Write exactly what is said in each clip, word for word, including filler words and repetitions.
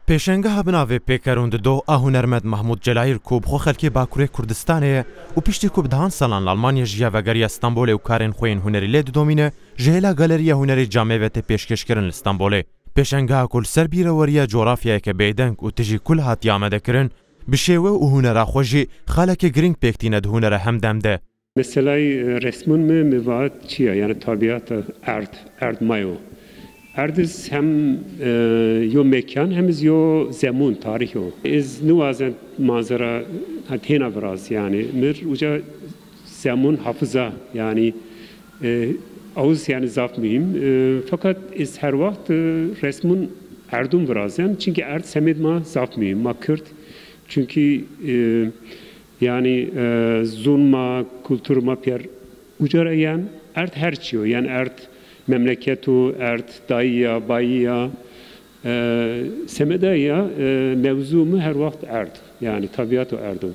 Pêşengeha bi navê Pêkerûn di doh a hunermend Mahmûd Celayir ku bi xwe xelkê Bakurê Kurdistanê ye û piştî ku bi dehan salan li Almanya jiya, vegeriya Stenbolê û karên xwe yên hunerî lê didomîne, ji hêla Galeriya Hunerê Camêve tê pêşkêşkirin li Stenbolê. Pêşengeha ku li ser bîreweriya cografyayeke bêdeng û tijî kul hatiye amadekirin, bi şêwe û hunera xwe jî xaleke girîng pêk tîne di hunera hemdem de. Meselay, e, resmûn mi, mi va çi ya, yani tabiata, erd, erd mayo. Erd iz hem, e, yo mekan, hem iz yo zemûn, tarîh o. Iz niwazen manzara, ha, têna viraz, yani mir uca zemûn hafiza, yani, e, awuz yani zaf muhîm. E, fakat iz her waxt, e, resmûn erdûn virazen, çimkî erd semêd ma zaf muhîm, ma Kurd. Çimkî, e, yani, e, zûn ma, kultur ma pêr uca re yen, erd her çi yo. Yani erd memleket o, erd dayî ya, bayî ya, e, semeda ya, e, mewzû mi her waxt erd. Yani tabiat û erd o.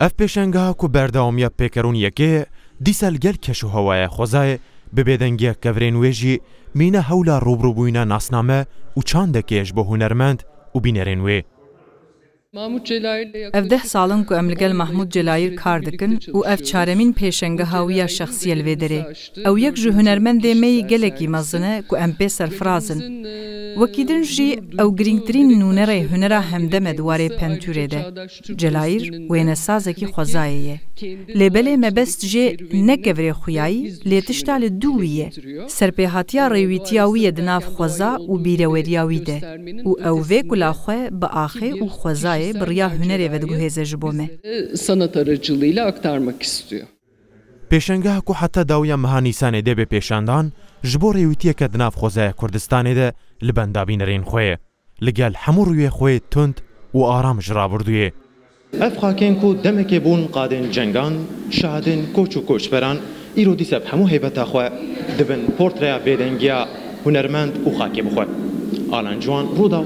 Ev pêşengeha ku berdewamiya Pêkerûn yekê ye, dîsa li gel keş û hewaya xwezayê, bi bêdengiya kevirên wê jî mîna hewla rûbirûbûyîna nasname û çandekê ye ji bo hunermend û bînerên wê. Ev deh sal in ku em li gel Mahmûd Celayir kar dikin û ev çaremîn pêşengeha wî ya şexsî ye li vê derê. Ew yek ji hunermendê me yî gelekî mezin e ku em pê serfiraz in. Wekî din jî ew girîngtirîn nûnerê hunera hemdem e di warê pentûrê de. Celayir wênesazekî xwezayê ye. Lê belê mebest jê ne kevirê xuyayî, lê tişta li dû wî ye. Serpêhatiya rêwîtiya wî ye di nav xweza û bîreweriya wî de û ew vê kula xwe bi axê û xwezayê bi riya hunerê vediguhêze ji bo me. Sanat aracılığıyla aktarmak istiyor. Pêşengeha ku heta dawiya meha Nîsanê dê bê pêşandan, ji bo rêwîtiyeke di nav xwezaya Kurdistanê de li benda bînerên xwe ye. Li gel hemû rûyê xwe tund û aram ji rabirdûyê. Ev xakên ku demekê bûn qadên cengan, şahidên koç û koçberan, îro dîsa bi hemû heybeta xwe dibin portreya bêdengiya hunermend û xakê bi xwe. Alan Ciwan, Rûdaw,